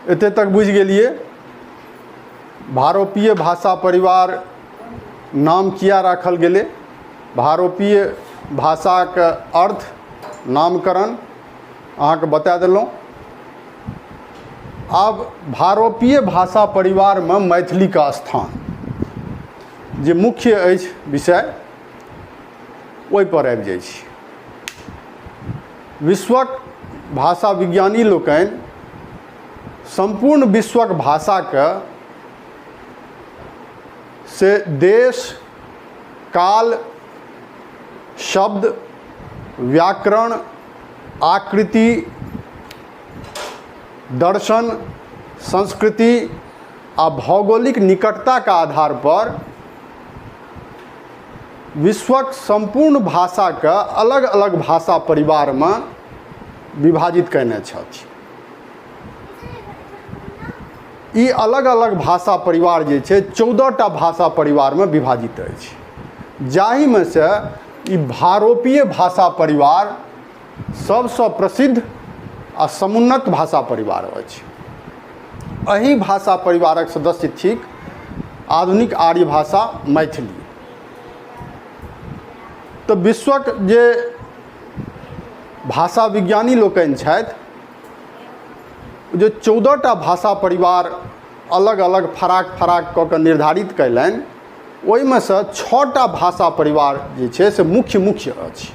एते तक बुझि गेलियै भारोपीय भाषा परिवार नाम किया राखल गेलै। भारोपीय भाषाके अर्थ नामकरण अहाँके बता देलहुँ। आब भारोपीय भाषा परिवारमे मैथिलीके स्थान जे मुख्य अछि विषय, ओहिपर आबि जाइ छी। विश्वक भाषा विज्ञानी लोकनि सम्पूर्ण विश्वक भाषाके से देश, काल, शब्द, व्याकरण, आकृति, दर्शन, संस्कृति आ भौगोलिक निकटताके आधार पर विश्वक सम्पूर्ण भाषाके अलग अलग भाषा परिवारमे विभाजित कयने छथि। ई अलग अलग भाषा परिवार जे छै 14टा भाषा परिवारमे विभाजित अछि, जाहिमे से ई भारोपीय भाषा परिवार सबसँ प्रसिद्ध आ समुन्नत भाषा परिवार अछि। एहि भाषा परिवारक सदस्य थिक आधुनिक आर्य भाषा मैथिली। तऽ विश्वक जे भाषा विज्ञानी लोकनि छथि, जे 14टा भाषा परिवार अलग अलग फराक फराक कऽ कऽ निर्धारित कयलनि, ओहिमे सँ 6टा भाषा परिवार जे छै से मुख्य मुख्य अछि।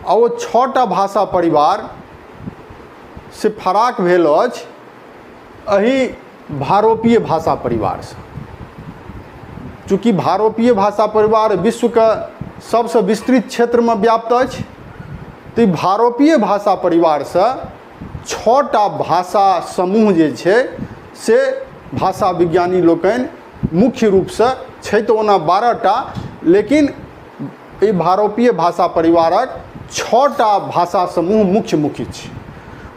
आ ओ 6टा भाषा परिवार से फराक भेल अछि एहि भारोपीय भाषा परिवारसँ। चूँकि भारोपीय भाषा परिवार विश्वके सबसँ विस्तृत क्षेत्रमे व्याप्त अछि, तऽ ई भारोपीय भाषा परिवारसँ 6टा भाषा समूह जे छै से भाषा विज्ञानी लोकनि मुख्य रूपसँ छै तऽ ओना 12टा, लेकिन ई भारोपीय भाषा परिवारक 6टा भाषा समूह मुख्य मुख्य छै।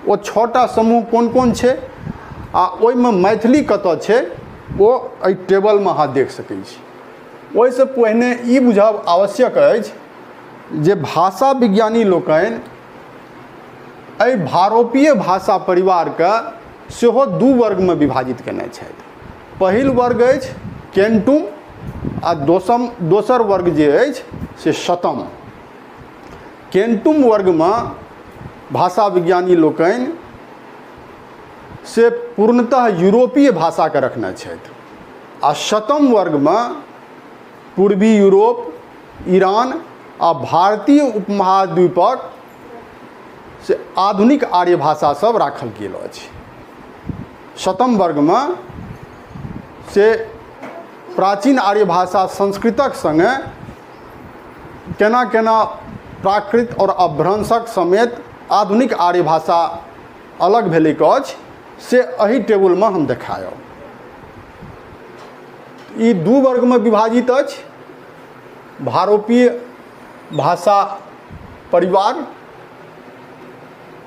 ओ 6टा समूह कोन कोन छै आ ओहिमे मैथिली कतऽ छै, ओ एहि टेबलमे अहाँ देख सकै छी। ओहिसँ पहिने ई बुझब आवश्यक अछि जे भाषा विज्ञानी लोकनि एहि भारोपीय भाषा परिवारके सेहो 2 वर्गमे विभाजित केने छथि। पहिल वर्ग अछि केंटुम आ दोसर वर्ग जे अछि से शतम। केंटुम वर्गमे भाषा विज्ञानी लोकनि से पूर्णतः यूरोपीय भाषाके रखने छथि आ शतम वर्गमे पूर्वी यूरोप, ईरान आ भारतीय उपमहाद्वीपक से आधुनिक आर्य भाषा सब राखल गेल अछि। शतम वर्गमे से प्राचीन आर्य भाषा संस्कृतक सङ्गे केना केना प्राकृत आओर अपभ्रंशक समेत आधुनिक आर्य भाषा अलग भेलैक अछि से एहि टेबुलमे हम देखायब। ई 2 वर्गमे विभाजित अछि भारोपीय भाषा परिवार।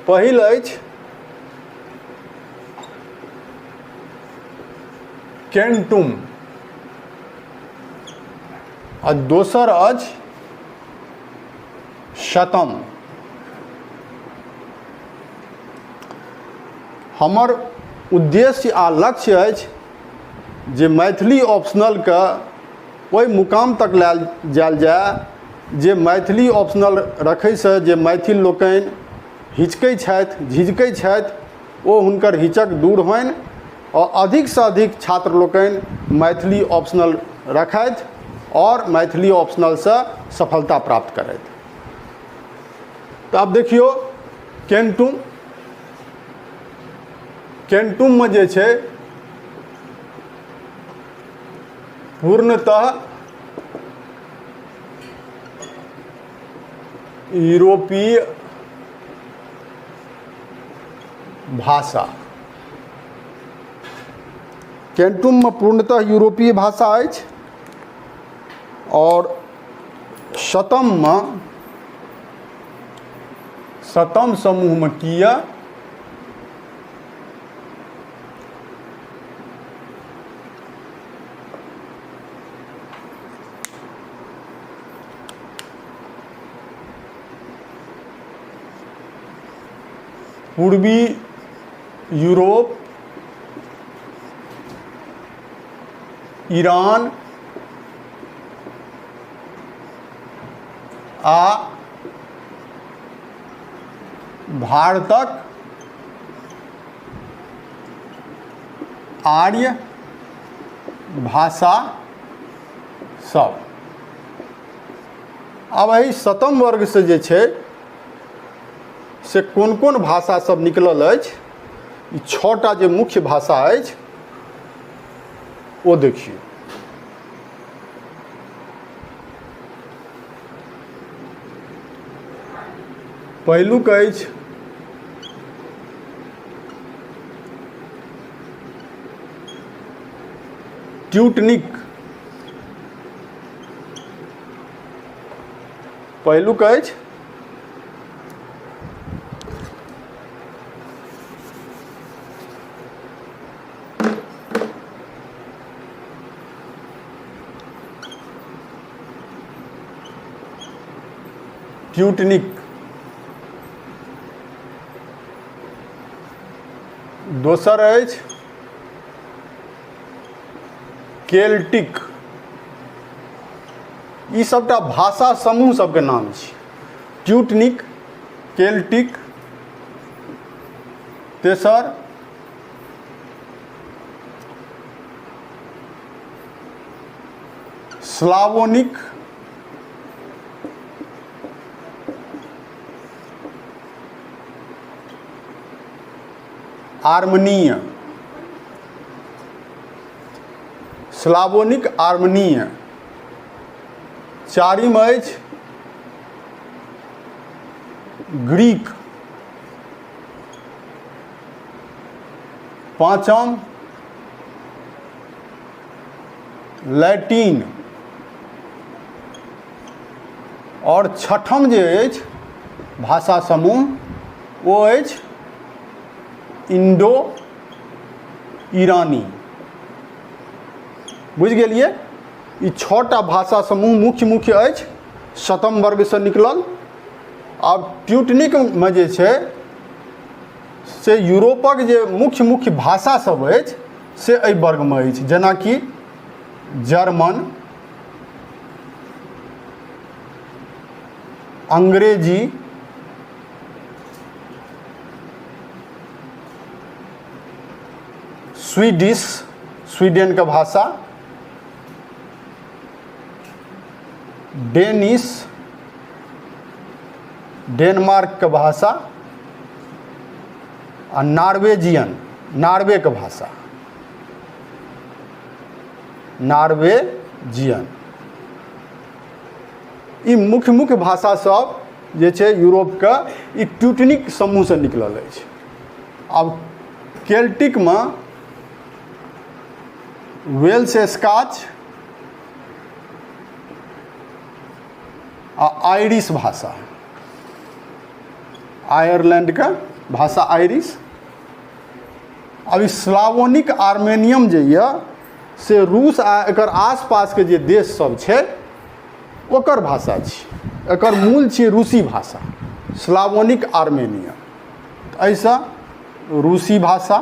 पहिल अछि केंटुम आ दोसर अछि शतम। हमर उद्देश्य आ लक्ष्य अछि जे मैथिली ऑप्शनलके ओहि मुकाम तक लायल जायल जाय जे मैथिली ऑप्शनल रखैसँ जे मैथिल लोकनि हिचकै छथि, झिझकै छथि, ओ हुनकर हिचक दूर होइन आओर अधिकसँ अधिक छात्र लोकनि मैथिली ऑप्शनल रखथि आओर मैथिली ऑप्शनलसँ सफलता प्राप्त करथि। तऽ आब देखियौ केंटुम। केंटुममे जे छै पूर्णतः यूरोपीय भाषा, केंटुममे पूर्णतः यूरोपीय भाषा अछि आओर शतममे, शतम समूहमे की यऽ पूर्वी यूरोप, ईरान आ भारतक आर्य भाषा सब। आब एहि सतम वर्गसँ जे छै से कोन कोन भाषा सब निकलल अछि, ई छओटा जे मुख्य भाषा अछि ओ देखियौ। पहिलुक अछि ट्यूटनिक। पहिलुक अछि ट्यूटनिक। दोसर अछि केल्टिक। ई सबटा भाषा समूह सबके नाम छी, ट्यूटनिक, केल्टिक। तेसर स्लावोनिक, आर्मनीय, स्लावोनिक आर्मनीय। चारिम अछि ग्रीक। पाँचम लैटिन। आओर छठम जे अछि भाषा समूह ओ अछि इंडो ईरानी। बुझि गेलियै? ई छओटा भाषा समूह मुख्य मुख्य अछि सतम वर्गसँ निकलल। आब ट्यूटनिकमे जे छै से यूरोपक जे मुख्य मुख्य भाषा सब अछि से एहि वर्गमे अछि, जेनाकि जर्मन, अंग्रेजी, स्वीडिश, स्वीडनके भाषा, डेनिश, डेनमार्कके भाषा, आ नॉर्वेजियन, नॉर्वेके भाषा, नॉर्वेजियन। ई मुख्य मुख्य भाषा सब जे छै यूरोपके ई ट्यूटनिक समूहसँ निकलल अछि। आब केल्टिकमे वेल्स, स्कॉच आ आयरिश भाषा, आयरलैंडके भाषा आयरिश। अब ई स्लावोनिक आर्मेनियम जे यऽ से रूस आ एकर आसपासके जे देश सब छै ओकर भाषा छी, एकर मूल छियै रूसी भाषा, स्लावोनिक आर्मेनियम। एहिसँ रूसी भाषा,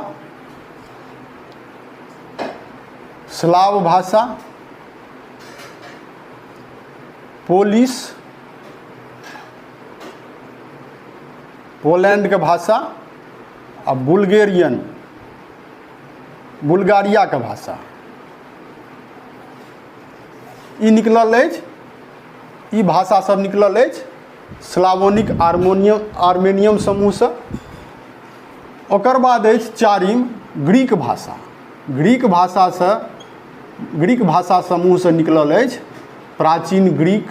स्लाव भाषा, पोलिश, पोलैंडके भाषा आ बुल्गेरियन, बुल्गारियाके भाषा ई निकलल अछि। ई भाषा सब निकलल अछि स्लावोनिक आर्मोनियम आर्मेनियम समूहसँ। ओकर बाद अछि चारिम ग्रीक भाषा। ग्रीक भाषासँ, ग्रीक भाषा समूहसँ निकलल अछि प्राचीन ग्रीक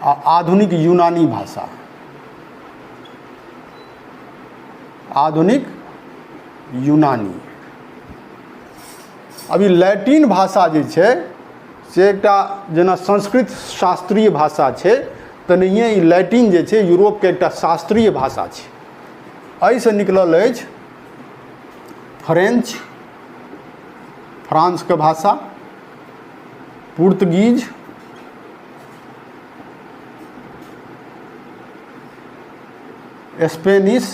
आ आधुनिक यूनानी भाषा, आधुनिक यूनानी। अभी लैटिन भाषा जे छै से एकटा जेना संस्कृत शास्त्रीय भाषा छै तेनाहिए ई लैटिन जे छै यूरोपके एकटा शास्त्रीय भाषा छै। एहिसँ निकलल अछि फ्रेंच, फ्रांसके भाषा, पुर्तगीज, स्पेनिश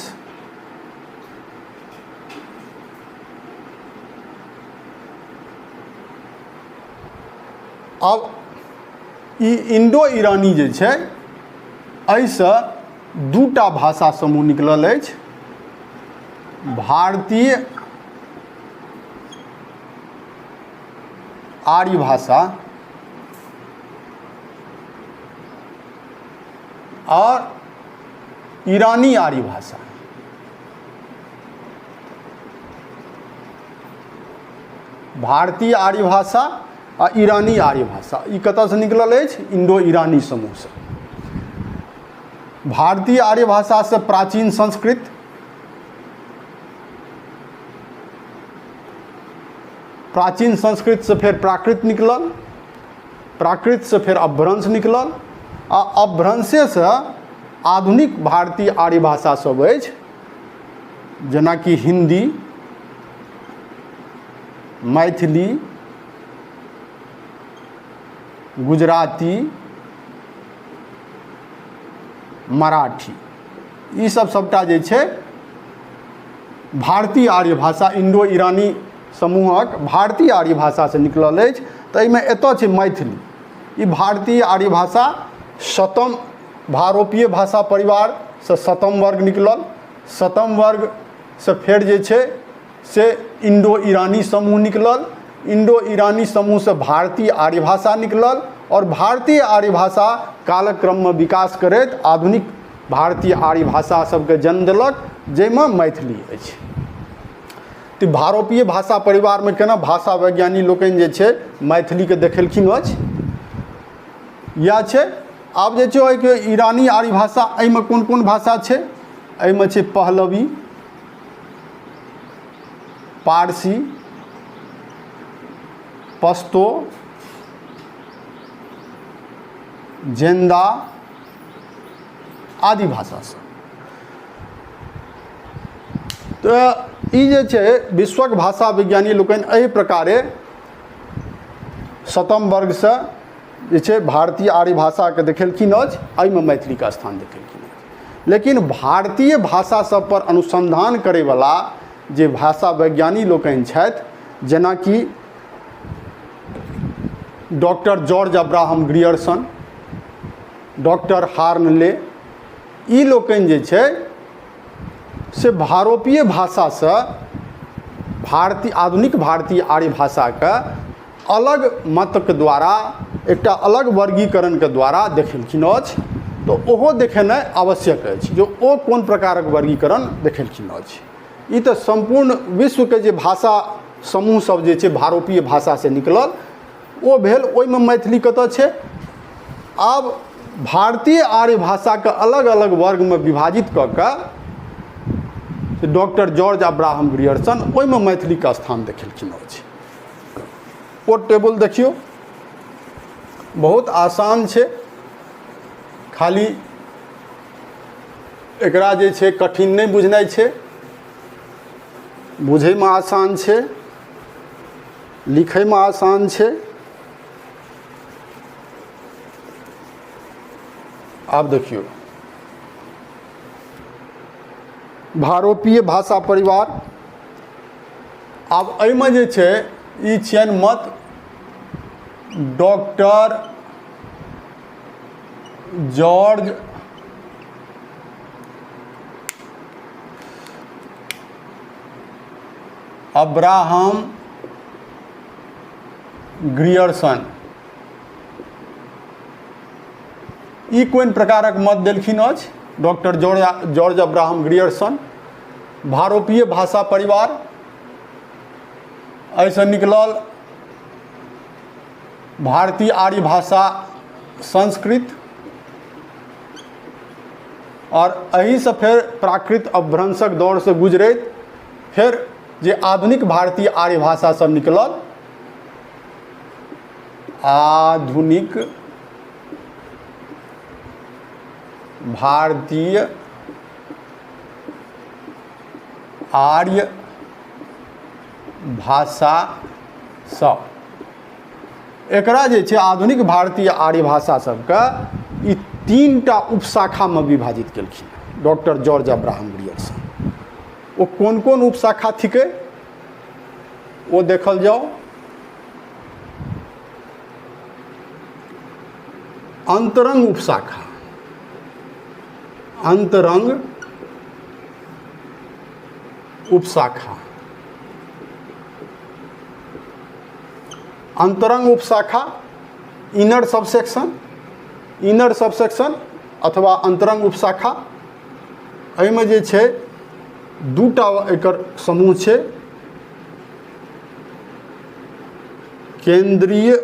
आब ई इंडो ईरानी जे छै एहिसँ दूटा भाषा समूह निकलल अछि, भारतीय आर्य भाषा और ईरानी आर्य भाषा। भारतीय आर्य भाषा आ ईरानी आर्य भाषा ई कतयसँ निकलल अछि? इंडो ईरानी समूहसँ। भारतीय आर्य भाषासँ प्राचीन संस्कृत, प्राचीन संस्कृतसँ फेर प्राकृत निकलल, प्राकृतसँ फेर अपभ्रंश निकलल आ अपभ्रंशेसँ आधुनिक भारतीय आर्य भाषा सब अछि, जेनाकि हिन्दी, मैथिली, गुजराती, मराठी, ई सब सबटा जे छै भारतीय आर्य भाषा इंडो ईरानी समूहक भारतीय आर्य भाषासँ निकलल अछि। तऽ एहिमे एतऽ छै मैथिली। ई भारतीय आर्य भाषा शतम भारोपीय भाषा परिवारसँ शतम वर्ग निकलल, शतम वर्गसँ फेर जे छै से इंडो ईरानी समूह निकलल, इंडो ईरानी समूहसँ भारतीय आर्य भाषा निकलल आओर भारतीय आर्य भाषा कालक्रममे विकास करैत आधुनिक भारतीय आर्य भाषा सबके जन्म देलक, जाहिमे मैथिली अछि। तऽ भारोपीय भाषा परिवारमे केना भाषा वैज्ञानिक लोकनि जे छै मैथिलीके देखेलखिन अछि, इएह छै। आब जे छै ओहिके ईरानी आर्य भाषा, एहिमे कोन कोन भाषा छै? एहिमे छै पहलवी, पारसी, पश्तो, जेन्दा आदि भाषा सब। तऽ ई जे छै विश्वक भाषा विज्ञानी लोकनि एहि प्रकारे शतम वर्गसँ जे छै भारतीय आर्य भाषाके देखेलखिन अछि, एहिमे मैथिलीके स्थान देखेलखिन अछि। लेकिन भारतीय भाषा सब पर अनुसन्धान करैवला जे भाषा वैज्ञानिक लोकनि छथि, जेनाकि doctor George Abraham Grierson, doctor Hoernle, ई लोकनि जे छै से भारोपीय भाषासँ भारतीय आधुनिक भारतीय आर्य भाषाके अलग मतके द्वारा एकटा अलग वर्गीकरणके द्वारा देखेलखिन अछि। तऽ ओहो देखेनाइ आवश्यक अछि जे ओ कोन प्रकारक वर्गीकरण देखेलखिन अछि। ई तऽ सम्पूर्ण विश्वके जे भाषा समूह सब जे छै भारोपीय भाषासँ निकलल ओ भेल, ओहिमे मैथिली कतऽ छै? आब भारतीय आर्य भाषाके अलग अलग वर्गमे विभाजित कऽ कऽ डॉक्टर जॉर्ज अब्राहम ग्रियर्सन ओहिमे मैथिलीके स्थान देखेलखिन अछि। ओ टेबुल देखियौ, बहुत आसान छै, खाली एकरा जे छै कठिन नहि बुझनाइ छै, बुझैमे आसान छै, लिखैमे आसान छै। आब देखियौ भारोपीय भाषा परिवार। आब एहिमे जे छै ई छियनि मत डॉक्टर जॉर्ज अब्राहम ग्रियर्सन। ई कोन प्रकारक मत देलखिन अछि डॉक्टर जॉर्ज अब्राहम ग्रियर्सन? भारोपीय भाषा परिवार, एहिसँ निकलल भारतीय आर्य भाषा संस्कृत, और एहिसँ फेर प्राकृत अपभ्रंशक दौरसँ गुजरैत फेर जे आधुनिक भारतीय आर्य भाषा सब निकलल, आधुनिक भारतीय आर्य भाषा सब, एकरा जे छै आधुनिक भारतीय आर्य भाषा सबके ई तीन टा उपशाखामे विभाजित केलखिन डॉक्टर जॉर्ज अब्राहम ग्रियर्सन। ओ कोन कोन उपशाखा थिकै ओ देखल जाओ। अंतरंग उपशाखा, अंतरंग उपशाखा, अंतरंग उपशाखा, इनर सबसेक्शन, इनर सबसेक्शन अथवा अंतरंग उपशाखा। एहिमे जे छै दूटा एकर समूह छै, केंद्रीय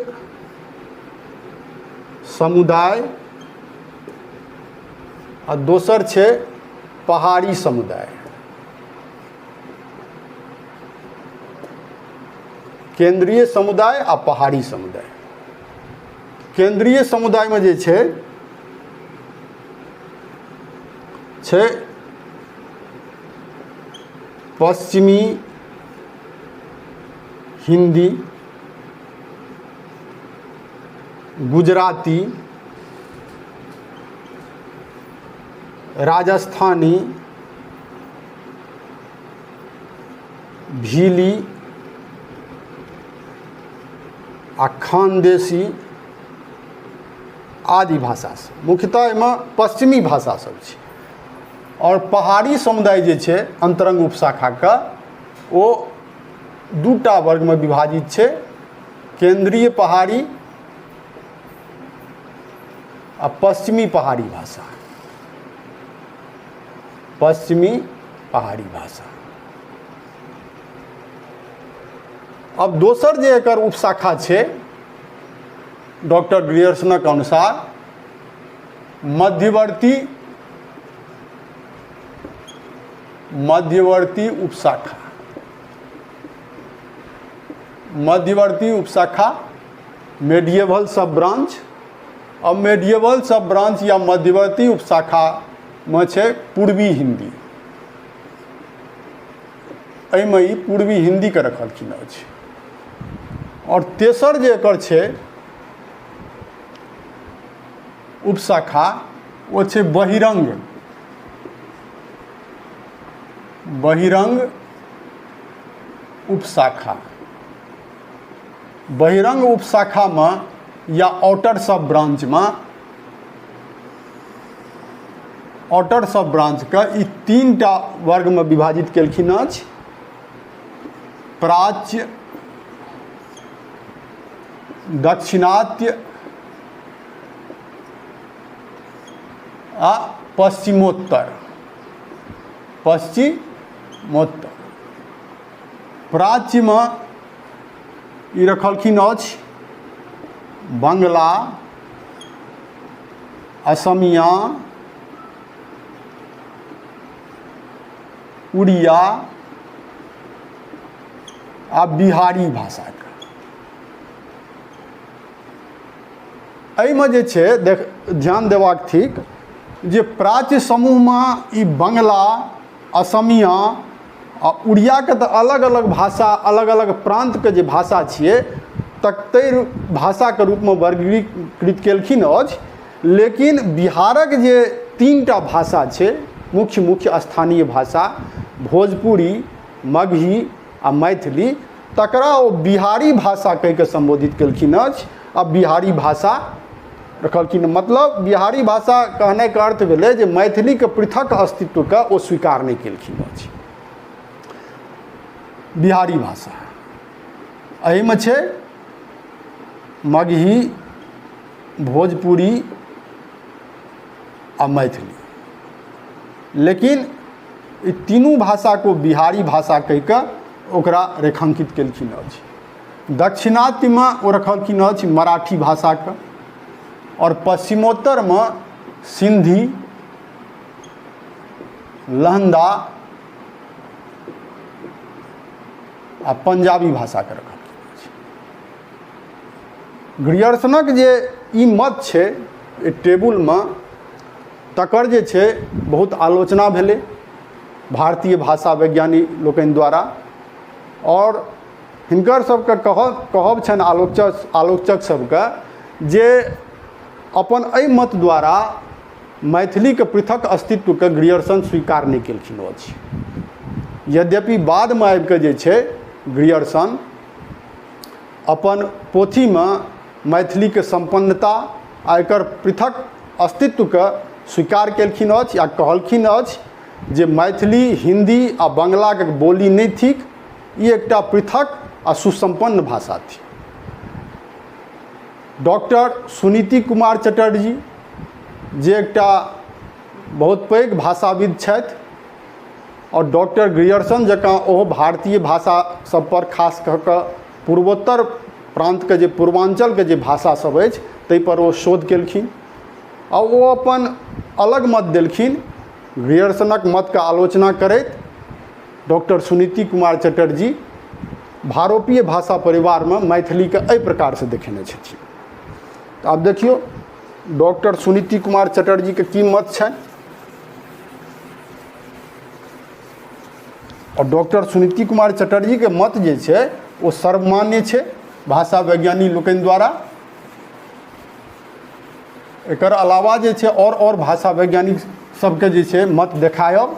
समुदाय आ दोसर छै पहाड़ी समुदाय। केंद्रीय समुदाय आ पहाड़ी समुदाय। केंद्रीय समुदायमे जे छै छै पश्चिमी हिंदी, गुजराती, राजस्थानी, भीली आ खानदेशी आदि भाषासभ। मुख्यतः एहिमे पश्चिमी भाषासभ छै। आओर पहाड़ी समुदाय जे छै अन्तरङ्ग उपशाखाके, ओ दूटा वर्गमे विभाजित छै, केन्द्रीय पहाड़ी आ पश्चिमी पहाड़ी भाषा। पश्चिमी पहाड़ी भाषा। अब दोसर जे एकर उपशाखा छै डॉक्टर ग्रियर्सनक अनुसार मध्यवर्ती, मध्यवर्ती उपशाखा, मध्यवर्ती उपशाखा, मेडिएवल सब ब्रांच। अब मेडिएवल सब ब्रांच या मध्यवर्ती उपशाखा में छै पूर्वी हिंदी। एहिमे ई पूर्वी हिंदीके रखलखिन अछि। आओर तेसर जे एकर छै उपशाखा, ओ छै बहिरंग, बहिरंग उपशाखा। बहिरंग उपशाखामे या आउटर सब ब्रांचमे, आउटर सब ब्रांचके ई तीन टा वर्गमे विभाजित केलखिन अछि, प्राच्य, दक्षिणात्य आ पश्चिमोत्तर। पश्चिमोत्तर। प्राच्यमे ई रखलखिन अछि बंगला, असमिया, उड़िया आ बिहारी भाषाके। एहिमे जे छै देख ध्यान देबाक थिक जे प्राच्य समूहमे ई बंगला, असमिया आ उड़ियाके तऽ अलग अलग भाषा, अलग अलग प्रान्तके जे भाषा छियै तक ताहि भाषाके रूपमे वर्गीकृत केलखिन अछि। लेकिन बिहारक जे तीन टा भाषा छै मुख्य मुख्य स्थानीय भाषा, भोजपुरी, मगही आ मैथिली, तकरा ओ बिहारी भाषा कहिके सम्बोधित केलखिन अछि आ बिहारी भाषा रखलखिन। मतलब बिहारी भाषा कहनाइके अर्थ भेलै जे मैथिलीके पृथक अस्तित्वके ओ स्वीकार नहि केलखिन अछि। बिहारी भाषा एहिमे छै मगही, भोजपुरी आ मैथिली। लेकिन ई तीनू भाषाके ओ बिहारी भाषा कहिके ओकरा रेखाङ्कित केलखिन अछि। दक्षिणात्यमे ओ रखलखिन अछि मराठी भाषाके आओर पश्चिमोत्तरमे सिन्धी, लहन्दा आ पंजाबी भाषाके रखलखिन अछि। ग्रियर्सनक जे ई मत छै एहि टेबुलमे, तकर जे छै बहुत आलोचना भेलै भारतीय भाषा वैज्ञानिक लोकनि द्वारा। आओर हिनकर सबके कहब छनि आलोचक सबके जे अपन एहि मत द्वारा मैथिलीके पृथक अस्तित्वके ग्रियर्सन स्वीकार नहि केलखिन अछि। यद्यपि बादमे आबिकऽ जे छै ग्रियर्सन अपन पोथीमे मैथिलीके सम्पन्नता आ एकर पृथक अस्तित्वके स्वीकार केलखिन अछि आ कहलखिन अछि जे मैथिली हिन्दी आ बंगलाके बोली नहि थिक, ई एकटा पृथक आ सुसम्पन्न भाषा थिक। डॉक्टर सुनीति कुमार चटर्जी जे एकटा बहुत पैघ भाषाविद छथि आओर डॉक्टर ग्रियर्सन जकाँ ओहो भारतीय भाषा सभपर खास कऽ कऽ पूर्वोत्तर प्रान्तके जे पूर्वाञ्चलके जे भाषा सभ अछि ताहिपर ओ शोध केलखिन आ ओ अपन अलग मत देलखिन। ग्रियर्सनक मतके आलोचना करैत डॉक्टर सुनीति कुमार चटर्जी भारोपीय भाषा परिवारमे मैथिलीके एहि प्रकारसँ देखेने छथिन। तऽ आब देखियौ डॉक्टर सुनीति कुमार चटर्जीके की मत छनि। आओर डॉक्टर सुनीति कुमार चटर्जीके मत जे छै ओ सर्वमान्य छै भाषा वैज्ञानिक लोकनि द्वारा। एकर अलावा जे छै आओर भाषा वैज्ञानिक सबके जे छै मत देखायब।